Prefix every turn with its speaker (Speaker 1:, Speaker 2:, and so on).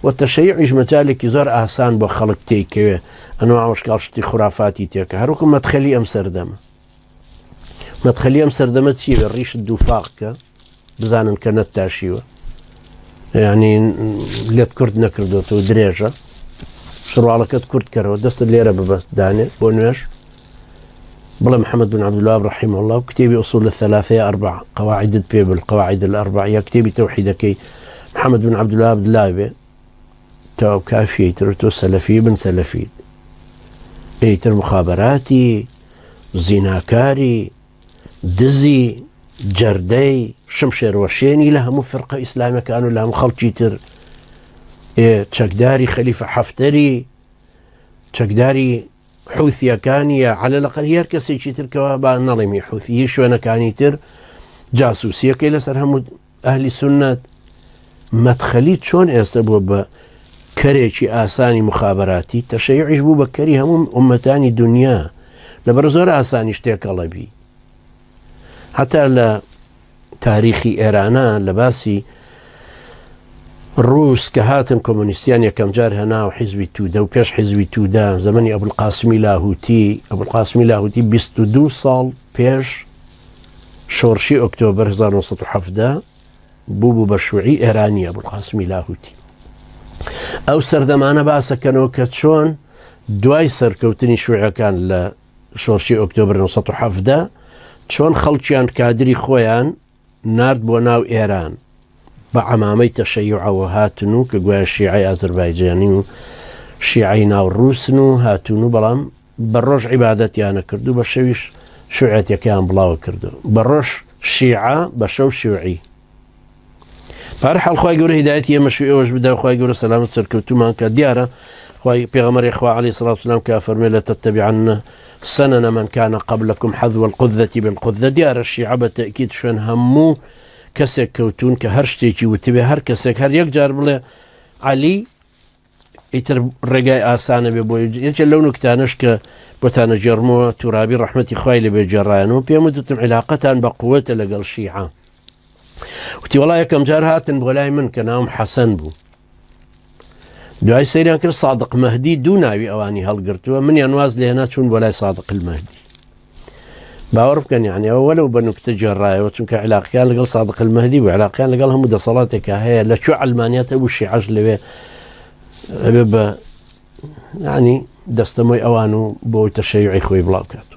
Speaker 1: و تەشەیعیش مەجالێکی زۆر ئاسان بۆ خەڵک تێیکەوێ ئەنواع وشکاڵ شتی خورافاتی تێکە هەروکو مەدخەلی ئەم سەردەمە مەدخەلی ئەم سەردەمە چی بێ ڕیشت دووفاق کە بزانن کە نەتتاشیوە یعنی لێت کورت نەکردوێتەوە درێژە شڕواڵەکەت کورت کەرەوە دەستت لێرە ببەست دانێ بۆ نوێش بڵێ محمد بن عبدالوهاب رحمه الله کتێبی اصول الثلاثة یا اربع قواعدت پێ بل قواعد الاربع یا کتێبی تەوحیدەکەی محمد بن عبدالوهاب لاوێ تاو کافیە تر تۆ سەلەفی بن سەلەفی ئیتر مخابراتی زیناکاری دزی جەردەی شمشێروەشێنی لە هەموو فرقە ئیسلامەکان و لە هەموو خەڵکی تر چەکداری خەلیفە حەفتەری چەکداری حوثیەکان یا عەلە لەقەل هەر کەسێکی تر کەوا با نەڵێمی حوثی شوێنەکانی تر جاسوسیەکەی لەسەر هەموو ئەهلی سنت مەدخەلی چۆن ئێستا بووە بە کەرێکی ئاسانی مخابراتی تەشەیعیش بوو بە کەری هەموو ئومەتانی دنیا لەبەر زۆر ئاسانی شتێکەڵەبی هەتا لە تاریخی ئێرانە لە باسی ڕووس کە هاتن کۆمۆنیستیان یەکەم جار هێنا و حیزبی توودە و پێش حیزبی توودە زەمەنی ئەبولقاسمی لاهوتی ئەبولقاسمی لاهوتی 22 ساڵ پێش شۆڕشی ئۆکتۆبەر 1970 بوو بوو بە شوعی ئێرانی ئەبولقاسمی لاهوتی ئەو سەردەمانە باسەکەنەوە کە چۆن دوای سەرکەوتنی شوعەکان لە شۆڕشی ئۆکتۆبر 1970 چۆن خەڵکیان کادری خۆیان نارد بۆ ناو ئێران بە عەمامەی تەشەیوعەوە هاتن و کە گوایە شیعەی ئازەربایجانی و شیعەی ناو ڕووسن و هاتوون و بەڵام بە ڕۆژ عیبادەتیانە کرد و بە شەویش شوعەتەکەیان بڵاوە کردو بە ڕۆژ شیعە بە شەو شوعی بەهەرحاڵ خوای گەورە هیدایەتی ئێمەش و ئێوەش بدا خوای گەورە سەلامەت سەرکەوتومان کە دیارە خوای پێغەمبەری خوا عەلەیهی سڵات وسلام کە فەرمێ لە تتبعن سنن من كان قبلكم حذو القذة بالقذة دیارە شیعە بە تەئکید شوێن هەموو کەسێک کەوتون کە هەر شتێکی وتبێ هەر کەسێک هەر یەک جار بڵێ عەلی ئیتر ڕێگای ئاسانە بێ بۆی یەکێ لەو نوکتانەش کە بۆتانە گێڕمەوە تورابی ڕەحمەتی خوای لێ گێڕایەنەوە پێم وتم عیلاقەتان بە قوەتە لەگەڵ شیعە وتی وەڵا یەکەم جار هاتن بۆ لای من کە ناوم حەسەن بوو دوای سەیریان کرد سادق مەهدی دوو ناوی ئەوانی هەڵگرتووە منیان واز لێنا چوون بۆ لای سادق المەهدی باوەڕ بکەن یعنی ئەوە وەلو بە نوکتە گێڕایەوە چونکە عیلاقیان لەگەڵ سادق المەهدی بوو عیلاقیان لەگەڵ هەموو دەسەڵاتێکا هەیە لە کوێ عەلمانیات هەبوو شیعەش لەوێ ئەبێ بە یعنی دەستەمۆی ئەوان و بۆ تەشەیعی خۆی بڵاو کات.